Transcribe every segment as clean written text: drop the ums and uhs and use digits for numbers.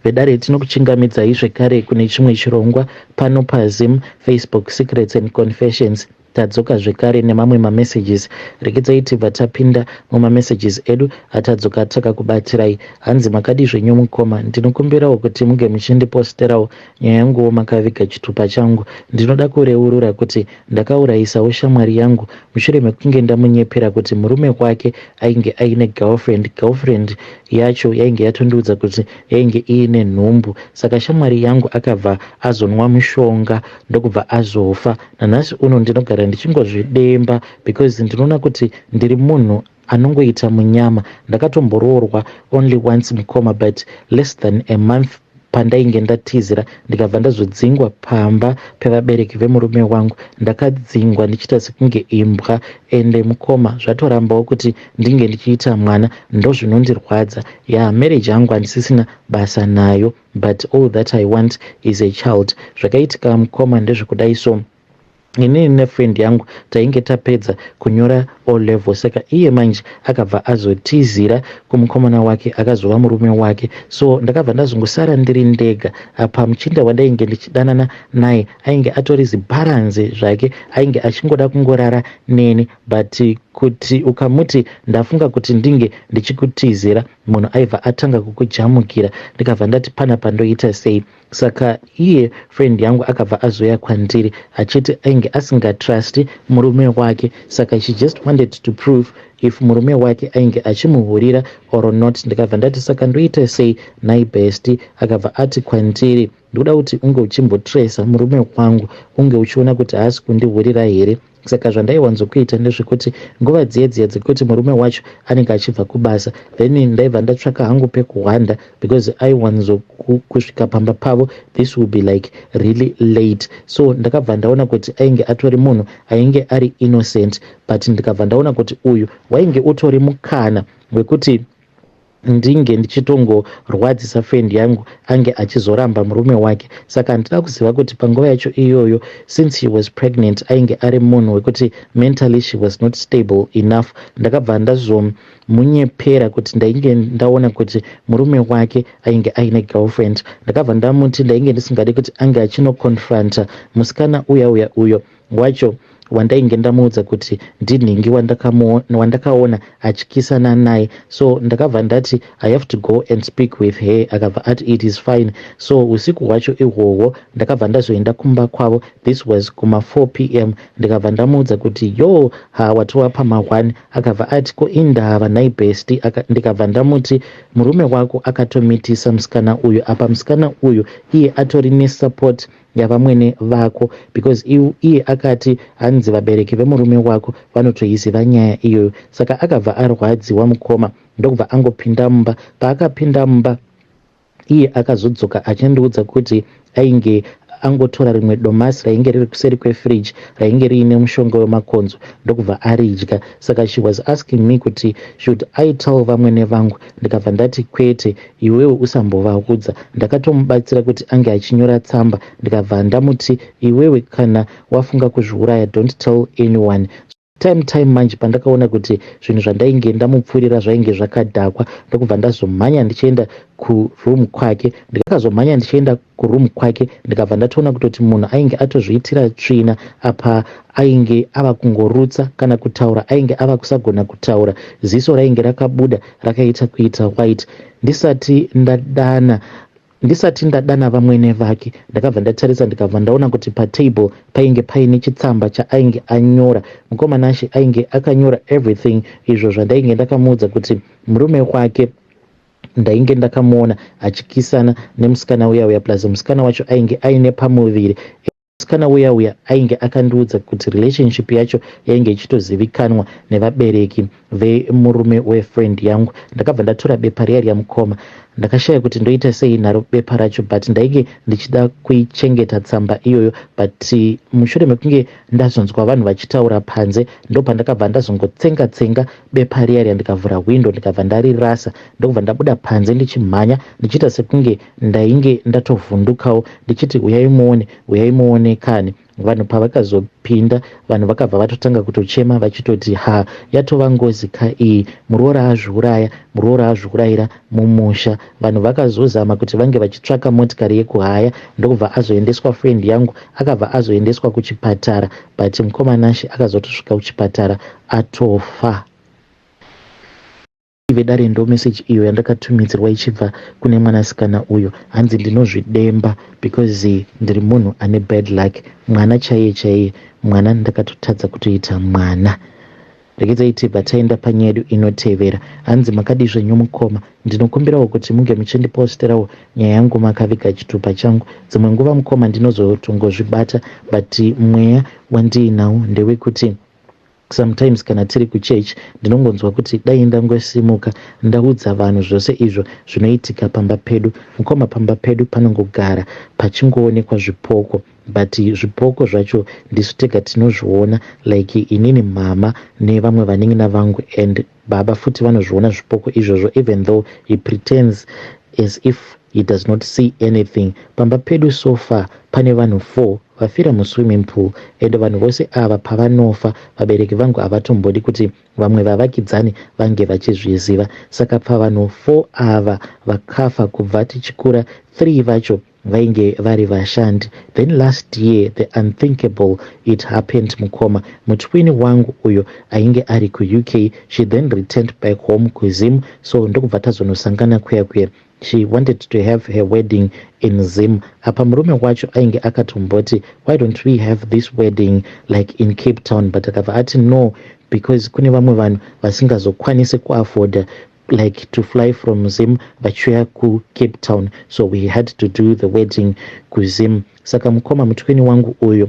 Vedare, tinokuchingamidzai zvekare kune chimwe chirongwa pano paZim Facebook Secrets and Confessions. Tadzoka zvekare nemamwe mamessages. Regedzai tibva tapinda mumamessages edu atadzoka takakubatirai. Hanzi, "Makadi zvenyu mukoma? Ndinokumbirawo kuti muge muchindiposterawo nyaya yanguwo makaviga chitupa changu. Ndinoda kureurura kuti ndakaurayisawo shamwari yangu mushure mekunge ndamunyepera kuti murume wake ainge aine girlfriend. Girlfriend yacho yainge yatondiudza kuti yainge iine nhumbu. Saka shamwari yangu akabva azonwa mushonga, ndokubva azofa. Nanhasi uno ndinogara ndichingozvidemba because ndinoona kuti ndiri munhu anongoita munyama. Ndakatomboroorwa only once, mukoma, but less than a month pandainge ndatizira, ndikabva ndazodzingwa pamba pevabereki vemurume wangu. Ndakadzingwa ndichiita sekunge imbwa. Ende mukoma, zvatorambawo kuti ndinge ndichiita mwana. Ndozvinondirwadza. Ya, marriage yangu handisisina basa nayo, but all that I want is a child. Zvakaitika, mukoma, ndezvekudai. So inini nefriend yangu tainge tapedza kunyora O level. Saka iye manje akabva azotizira kumukomana wake akazova murume wake. So ndakabva ndazongosara ndiri ndega. Apa muchinda wandainge ndichidanana naye ainge atori zibharanze zvake, ainge achingoda kungorara neni, but kuti ukamuti ndafunga kuti ndinge ndichikutizira, munhu aibva atanga kukujamukira. Ndikabva ndati, panapa ndoita sei? Saka iye friend yangu akabva azoya kwandiri achiti ainge asingatrusti murume wake, saka she just wanted to prove if murume wake ainge achimuhurira or not. Ndikabva ndati, saka ndoita sei nai bestie? Akabva ati kwandiri, ndikuda kuti unge uchimbotresa murume wangu, unge uchiona kuti haasi kundihurira here. Saka zvandaiwanzokuita ndezvekuti nguva dziye dziya dzekuti murume wacho anenge achibva kubasa, then ndaibva ndatsvaka hangu pekuhwanda because aiwanzo kusvika pamba pavo, this will be like really late. So ndakabva ndaona kuti ainge atori munhu ainge ari innocent, but ndikabva ndaona kuti uyu wainge utori mukana wekuti ndinge ndichitongorwadzisa friend yangu, ange achizoramba murume wake. Saka handida kuziva kuti panguva yacho iyoyo, since she was pregnant, ainge ari munhu wekuti mentally she was not stable enough. Ndakabva ndazomunyepera kuti ndainge ndaona kuti murume wake ainge aine girlfriend. Ndakabva ndamuti ndainge ndisingadi kuti ange achinoconfronta musikana uya uya uyo wacho wandainge ndamuudza kuti ndinhingi wandakaona achikisana naye. So ndakabva ndati, I have to go and speak with her. Akabva ati it is fine. So usiku hwacho ihwohwo ndakabva ndazoenda kumba kwavo. This was kuma4 p.m. Ndikabva ndamuudza kuti, yo, ha, watova pama1. Akabva ati, ko indava nhai bestie? Ndikabva ndamuti murume wako akatomitisa musikana uyu. Apa musikana uyu iye atori nesupport yavamwene vako because iye akati hanzi vabereki vemurume wako vanotoiziva nyaya iyoyo. Saka akabva arwadziwa, mukoma, ndokubva angopinda mumba. Paakapinda mumba, iye akazodzoka achindiudza kuti ainge angotora rimwe domasi rainge riri kuseri kwefridge, rainge riine mushonga wemakonzo, ndokubva aridya. Saka she was asking me kuti should I tell vamwene vangu. Ndikabva ndati, kwete, iwewe usambovaudza. Ndakatomubatsira kuti ange achinyora tsamba. Ndikabva ndamuti, iwewe kana wafunga kuzviuraya, don't tell anyone. Time manje pandakaona kuti zvinhu zvandainge ndamupfuurira zvainge zvakadhakwa, ndokubva ndazomhanya ndichienda kuroom kwake. Ndikazomhanya ndichienda kuroom kwake, ndikabva ndatoona kutoti munhu ainge atozviitira tsvina. Apa ainge ava kungorutsa, kana kutaura ainge ava kusagona kutaura. Ziso rainge rakabuda rakaita kuita white. Ndisati ndadana vamwene vake, ndakabva ndatarisa, ndikabva ndaona kuti patable painge paine chitsamba chaainge anyora. Mukomanashe ainge akanyora everything izvo zvandainge ndakamuudza kuti murume wake ndainge ndakamuona achikisana nemusikana uya uya, plus musikana wacho ainge aine pamuviri. Musikana uya uya ainge akandiudza kuti relationship yacho yainge ichitozivikanwa nevabereki vemurume wefriend yangu. Ndakabva ndatora bepa riya riya, mukoma. Ndakashaya kuti ndoita sei naro bepa racho, but ndainge ndichida kuichengeta tsamba iyoyo. But mushure mekunge ndazonzwa vanhu vachitaura panze, ndopandakabva ndazongotsenga tsenga bepa riya riya, ndikavhura hwindo, ndikabva ndarirasa, ndokubva ndabuda panze ndichimhanya, ndichiita sekunge ndainge ndatovhundukawo, ndichiti, uyai muone, uyai muone kani. Vanhu pavakazopinda, vanhu vakabva vatotanga kutochema vachitoti, "Ha, yatova ngozi ka iyi, muroora azviuraya, muroora azviurayira mumusha." Vanhu vakazozama kuti vange vachitsvaka motikari yekuhaya, ndokubva azoendeswa. Friend yangu akabva azoendeswa kuchipatara, but mukoma Nashe, akazotosvika kuchipatara atofa. Vedare, ndo meseji iyo yandakatumidzirwa ichibva kune mwanasikana uyo. Hanzi, "Ndinozvidemba because ndiri munhu ane bad luck. Mwana chaiye chaiye, mwana ndakatotadza kutoita mwana." Regedzai tibva taenda panyaya yedu inotevera. Hanzi, "Makadi zvenyu mukoma? Ndinokumbirawo kuti munge muchindiposterawo nyaya yangu makaviga chitupa changu. Dzimwe nguva mukoma ndinozotongozvibata, but mweya wandiinawo ndewekuti sometimes kana tiri kuchechi ndinongonzwa kuti dai ndangosimuka ndaudza vanhu zvose izvo zvinoitika pamba pedu. Mukoma, pamba pedu panongogara pachingoonekwa zvipoko, but zvipoko zvacho ndisu tega tinozviona, like inini, mama nevamwe vanin'ina vangu, and baba futi vanozviona zvipoko izvozvo, even though he pretends as if he does not see anything. Pamba pedu so far pane vanhu 4 vafira muswimming pool, and vanhu vose ava pavanofa, vabereki vangu havatombodi kuti vamwe vavakidzani vange vachizviziva. Saka pavanhu 4 ava vakafa kubva tichikura, 3 vacho vainge vari vashandi. Then last year the unthinkable, it happened mukoma. Mutwini wangu uyo ainge ari kuUK, she then returned back home kuZim, so ndokubva tazonosangana kuya kuya. She wanted to have her wedding in Zim. Apa murume wacho ainge akatomboti, 'Why don't we have this wedding like in Cape Town?' But akabva ati no, because kune vamwe vanhu vasingazokwanisi kuafforda like to fly from Zim vachiuya kuCape Town, so we had to do the wedding kuZim. Saka mukoma, mutwini wangu uyo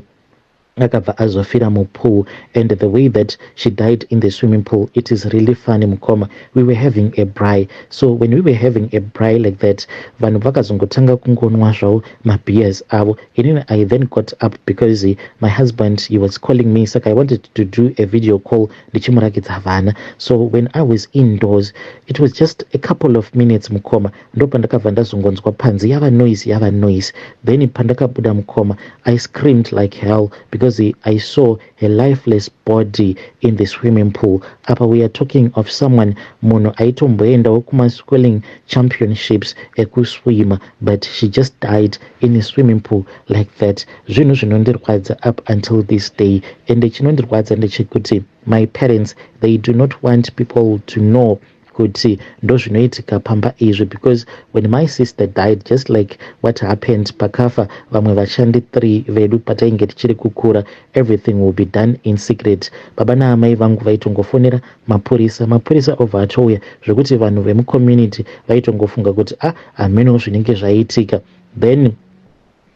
akabva azofira mupool, and the way that she died in the swimming pool, it is really funny mukoma. We were having a braai. So when we were having a braai like that, vanhu vakazongotanga kungonwa zvavo mabeers avo. Inini I then got up because my husband, he was calling me, saka I wanted to do a video call ndichimurakidza vana. So when I was indoors, it was just a couple of minutes mukoma, ndo pandakabva ndazongonzwa panze yava noise, yava noise. Then pandakabuda mukoma, I screamed like hell because I saw a lifeless body in the swimming pool. Apa we are talking of someone, munhu aitomboendawo kumaschooling championships ekuswima, but she just died in a swimming pool like that. Zvinhu zvinondirwadza up until this day, ende chinondirwadza ndechekuti my parents, they do not want people to know kuti ndozvinoitika pamba izvi, because when my sister died, just like what happened pakafa vamwe vashandi 3 vedu patainge tichiri kukura, everything will be done in secret. Baba naamai vangu vaitongofonera mapurisa, mapurisa obva atouya, zvekuti vanhu vemucommunity vaitongofunga kuti, "Ah, hameno zvinenge zvaitika." Then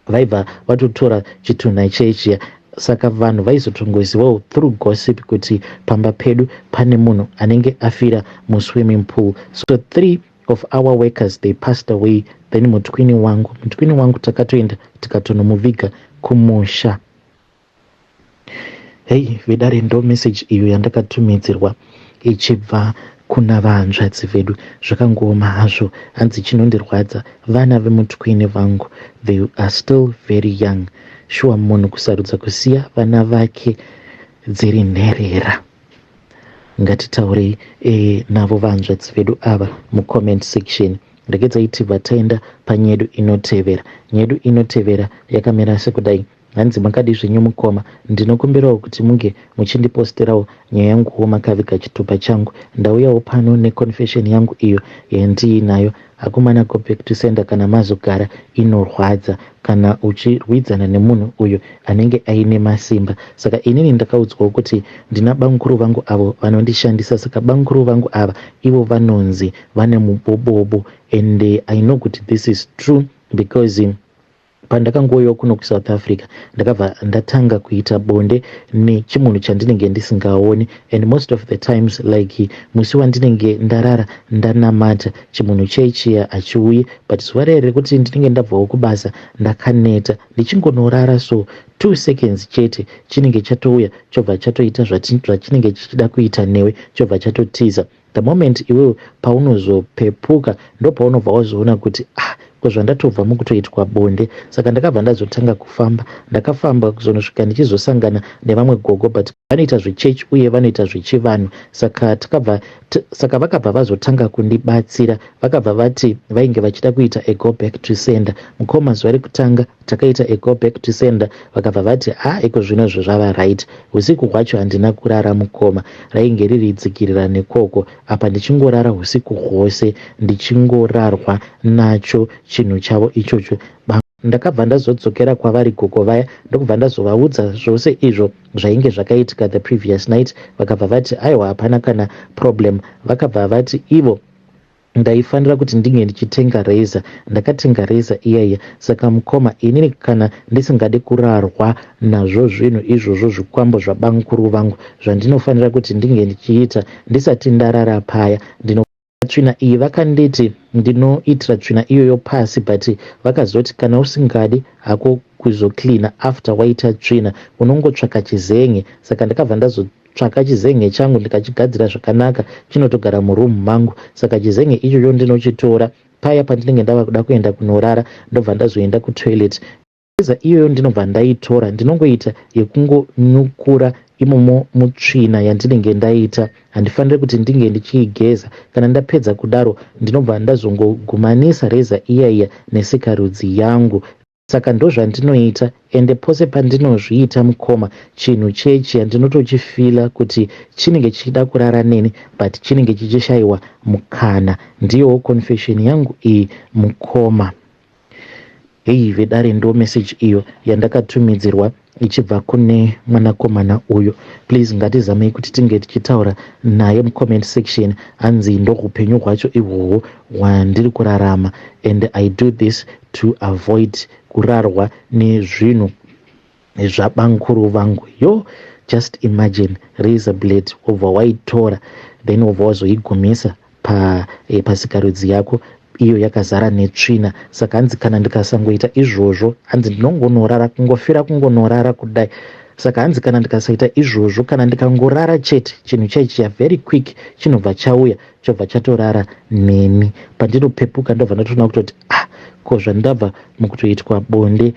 vaibva vatotora chitunha chechiya. Saka vanhu vaizotongozivawo through gossip kuti pamba pedu pane munhu anenge afira muswimming pool. So three of our workers, they passed away. Then mutwini wangu, mutwini wangu takatoenda tikatonomuviga kumusha." Hei vedare, ndo message iyo yandakatumidzirwa ichibva kuna vahanzvadzi vedu. Zvakangooma hazvo. Hanzi, "Chinondirwadza vana vemutwini vangu, they are still very young. Shuwa munhu kusarudza kusiya vana vake dziri nherera?" Ngatitaurei navo vahanzvadzi vedu ava mucomment section. Regedzai tibva taenda panyedu inotevera. Nyedu inotevera yakamira sekudai. Hanzi, "Makadi zvenyu mukoma? Ndinokumbirawo kuti munge muchindiposterawo nyaya yanguwo makaviga chitupa changu. Ndauyawo pano neconfession yangu iyo yandiinayo. Akomana, go back to sender kana mazogara inorwadza kana uchirwidzana nemunhu uyo anenge aine masimba. Saka inini ndakaudzwawo kuti ndina bamukuru vangu avo vanondishandisa. Saka bamukuru vangu ava ivo vanonzi vane mubobobo, and I know kuti this is true because pandakangouyawo kuno kuSouth Africa, ndakabva ndatanga kuita bonde nechimunhu chandinenge ndisingaoni, and most of the times, like musi wandinenge ndarara ndanamata, chimunhu chaichiya hachiuyi. But zuva rere rekuti ndinenge ndabvawo kubasa ndakaneta, ndichingonorara, so 2 seconds chete chinenge chatouya, chobva chatoita zvachinenge chichida kuita newe, chobva chatotiza. The moment iwewe paunozopepuka, ndo paunobva wazoona kuti, ah, Ko zvandatobva mukutoitwa bonde. Saka ndakabva ndazotanga kufamba. Ndakafamba kuzonosvika ndichizosangana nevamwe gogo but vanoita zvechechi uye vanoita zvechivanhu. Saka takabva saka vakabva vazotanga kundibatsira. Vakabva vati vainge vachida kuita a go back to sender. Mukoma zuva rekutanga takaita a go back to sender vakabva vati ha iko zvinozvo zvava right. Husiku hwacho handina kurara mukoma. Rainge riri dzikirira nekoko apa ndichingorara husiku hwose ndichingorarwa nacho chinhu chavo ichocho. Ndakabva ndazodzokera kwavari gogo vaya ndokubva ndazovaudza zvose izvo zvainge zvakaitika the previous night. Vakabva vati aiwa hapana kana problem. Vakabva vati ivo ndaifanira kuti ndinge ndichitenga razor. Ndakatenga razor iyaiya. Saka mukoma inini kana ndisingade kurarwa nazvo zvinhu izvozvo zvikwambo zvabamukuru vangu zvandinofanira kuti ndinge ndichiita ndisati ndarara paya ndino tsvina iyi vakanditi ndinoitira tsvina iyoyo pasi but vakazoti kana usingadi hako kuzocleana after waita tsvina unongotsvaka chizenge. Saka ndakabva ndazotsvaka chizenge changu ndikachigadzira zvakanaka chinotogara muroom mangu. Saka chizenge ichocho ndinochitora paya pandinenge ndava kuda kuenda kunorara ndobva ndazoenda kutoilet. Razor iyoyo ndinobva ndaitora ndinongoita yekungonyukura imomo mutsvina yandinenge ndaita. Handifaniri kuti ndinge ndichiigeza. Kana ndapedza kudaro ndinobva ndazongogumanisa razor iya iya nesikarudzi yangu. Saka ndozvandinoita ende pose pandinozviita mukoma chinhu chechiya ndinotochifeela kuti chinenge chichida kurara neni but chinenge chichishayiwa mukana. Ndiyowo confession yangu iyi mukoma. Hei vedare ndo message iyo yandakatumidzirwa ichibva kune mwanakomana uyu. Please ngatizamei kuti tinge tichitaura naye mucomment section. Hanzi ndo upenyu hwacho ihwohwo hwandiri kurarama and I do this to avoid kurarwa nezvinhu zvabamukuru vangu. Yo, just imagine razor blade wobva waitora then wobva wazoigumisa pa pasikarudzi yako iyo yakazara netsvina. Saka hanzi kana ndikasangoita izvozvo hanzi ndinongonorara kungofira kungonorara kudai. Saka hanzi kana ndikasaita izvozvo kana ndikangorara chete chinhu chaichiya very quick chinobva chauya chobva chatorara neni. Pandinopepuka ndobva ndatoona kutoti ah ko zvandabva mukutoitwa bonde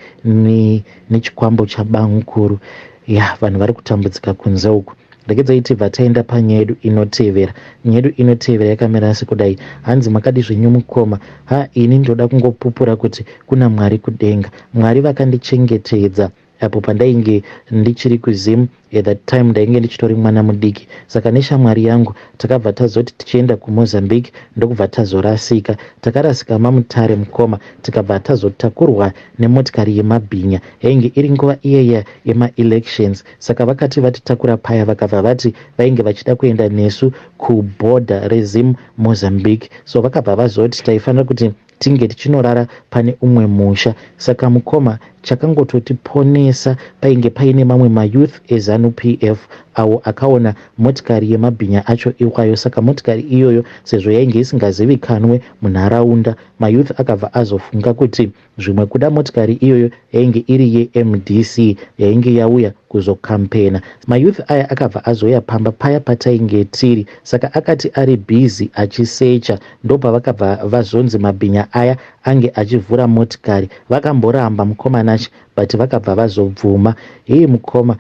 nechikwambo chabamukuru. Ya vanhu vari kutambudzika kunze uku. Regedzai tibva taenda panyaya yedu inotevera. Nyaya yedu inotevera yakamira sekudai. Hanzi makadi zvenyu mukoma. Ha ini ndoda kungopupura kuti kuna Mwari kudenga. Mwari vakandichengetedza apo pandainge ndichiri kuZim. At that time ndainge ndichitori mwana mudiki. Saka neshamwari yangu takabva tazoti tichienda kuMozambique ndokubva tazorasika. Takarasika mamutare mukoma tikabva tazotakurwa nemotikari yemabhinya. Yainge iri nguva iyaya yemaelections. Saka vakati vatitakura paya vakabva vati vainge vachida kuenda nesu kubhodha reZim Mozambique. So vakabva vazoti taifanira kuti tinge tichinorara pane umwe musha. Saka mukoma chakangototiponesa painge paine mamwe mayouth eZANU PF awo akaona motikari yemabhinya acho iwayo. Saka motikari iyoyo sezvo yainge isingazivikanwe munharaunda mayouth akabva azofunga kuti zvimwe kuda motikari iyoyo yainge iri yeMDC yainge yauya kuzokampena. Mayouth aya akabva azouya pamba paya patainge tiri. Saka akati ari busy achisecha ndopavakabva vazonzi mabhinya aya ange achivhura motikari. Vakamboramba mukoma Nash but vakabva vazobvuma. Hei mukoma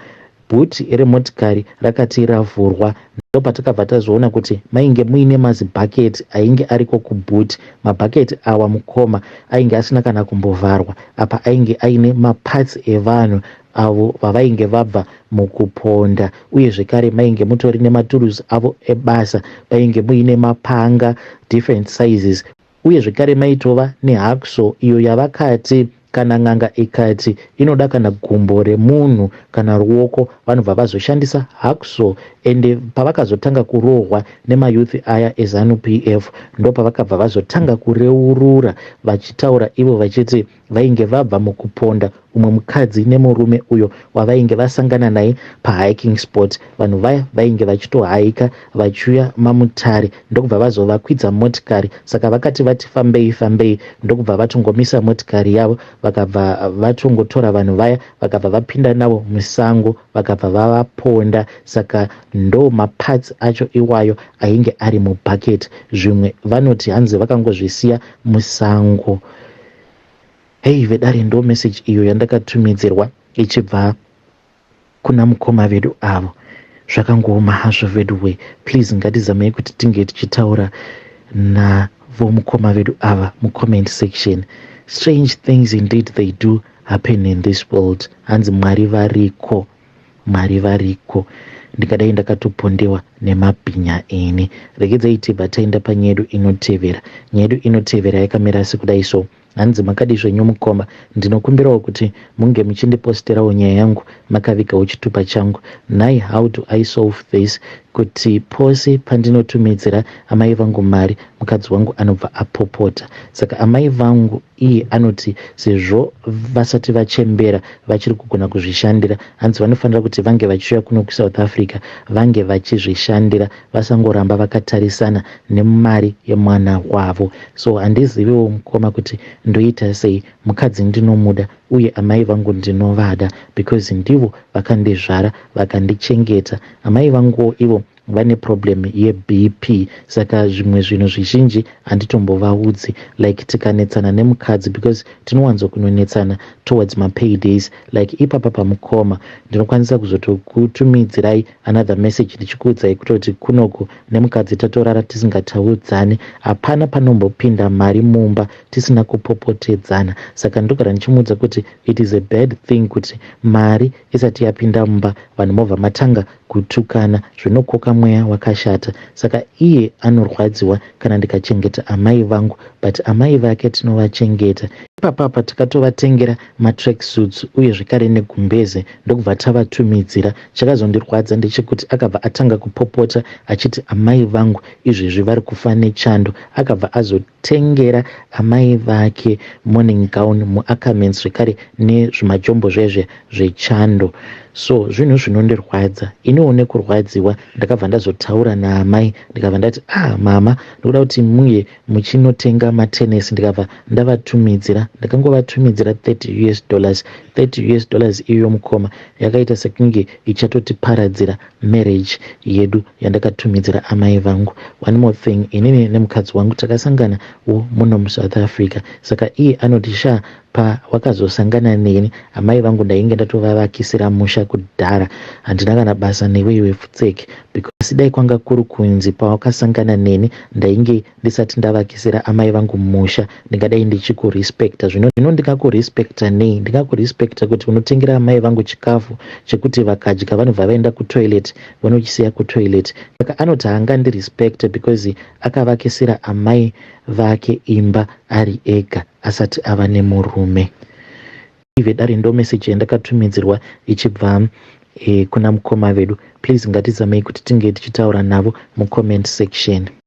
bhuti remotikari rakati ravhurwa ndopatakabva tazoona kuti mainge muine mazibhaketi ainge ariko kubhuti. Mabhaketi awa mukoma ainge asina kana kumbovharwa apa ainge aine maparts evanhu avo vavainge vabva mukuponda uye zvekare mainge mutori nematurusi avo ebasa. Mainge muine mapanga different sizes uye zvekare maitova nehacksaw iyo yavakati kana n'anga ikati inoda kana gumbo remunhu kana ruoko vanobva vazoshandisa hacksaw. Ende pavakazotanga kurohwa nemayouth aya eZANU PF ndopavakabva vazotanga kureurura vachitaura ivo vachiti vainge vabva mukuponda umwe mukadzi nemurume uyo wavainge vasangana naye pahiking spot. Vanhu vaya vainge vachitohaika vachiuya mamutare ndokubva vazovakwidza motikari. Saka vakati vati fambei fambei ndokubva vatongomisa motikari yavo vakabva vatongotora vanhu vaya vakabva vapinda navo musango vakabva vavaponda. Saka ndo maparts acho iwayo ainge ari mubhaketi. Zvimwe vanoti hanzi vakangozvisiya musango. Hei vedare, ndo message iyo yandakatumidzirwa ichibva kuna mukoma vedu avo. Zvakangooma hazvo veduwe. Please, ngatizamei kuti tinge tichitaura navo mukoma vedu ava mucomment section. Strange things indeed, they do happen in this world. Hanzi Mwari variko, Mwari variko. Ndikadai ndakatopondewa nemabhinya ene. Regedzai tibva taenda panyaya yedu inotevera. Nyaya yedu inotevera yakamira sekudai so. Hanzi, "Makadi zvenyu mukoma? Ndinokumbirawo kuti munge muchindiposterawo nyaya yangu makavigawo chitupa changu. Nhai, how do I solve this, kuti pose pandinotumidzira amai vangu mari, mukadzi wangu anobva apopota? Saka amai vangu, iye anoti sezvo vasati vachembera, vachiri kugona kuzvishandira, hanzi vanofanira kuti vange vachiuya kuno kuSouth Africa, vange vachizvishandira, vasangoramba vakatarisana nemari yemwana wavo. So handiziviwo mukoma kuti ndoita sei. Mukadzi ndinomuda uye amai vangu ndinovada because ndivo vakandizvara, vakandichengeta. Amai vanguwo ivo vane problem yeBP, saka zvimwe zvinhu zvizhinji handitombovaudzi, like tikanetsana nemukadzi, because tinowanzokunonetsana towards mapaydays. Like ipapa pamukoma, ndinokwanisa kuzotokutumidzirai another message ndichikuudzai kutoti kunoku nemukadzi tatorara tisingataudzani. Hapana panombopinda mari mumba tisina kupopotedzana. Saka ndogara ndichimuudza kuti it is a bad thing kuti mari isati yapinda mumba, vanhu mobva matanga kutukana. Zvinokoka mweya wakashata. Saka iye anorwadziwa kana ndikachengeta amai vangu, but amai vake tinovachengeta. Ipapapa takatovatengera matrack suits uye zvekare negumbeze, ndokubva tavatumidzira. Chakazondirwadza ndechekuti akabva atanga kupopota achiti amai vangu izvezvi vari kufa nechando. Akabva azotengera amai vake morning gown muAckermans, zvekare nezvimajombo zvezve zvechando. So zvinhu zvinondirwadza iniwo. Nekurwadziwa ndakabva ndazotaura naamai, ndikabva ndati, 'Ah mama, ndokuda kuti muye muchinotenga matenesi.' Ndikabva ndavatumidzira, ndakangovatumidzira 30 US dollars. 30 US dollars iyo mukoma yakaita sekunge ichatotiparadzira marriage yedu yandakatumidzira amai vangu. One more thing, inini nemukadzi wangu takasanganawo muno muSouth Africa. Saka iye anoti sha, pawakazosangana neni, amai vangu ndainge ndatovavakisira musha kudhara. Handina kana basa newe iwe, futseke, because dai kwanga kuri kunzi pawakasangana neni ndainge ndisati ndavakisira amai vangu musha, ndingadai ndichikurespecta. Zvino ndingakurespecta nei? Ndingakurespecta kuti unotengera amai vangu chikafu chekuti vakadya vanobva vaenda kutoilet, vanochisiya kutoilet? Saka anoti haangandirespecte because akavakisira amai vake imba ari ega asati ava nemurume." Ive dare, ndo meseji yandakatumidzirwa ichibva kuna mukoma vedu. Please, ngatizamei kuti tinge tichitaura navo mucomment section.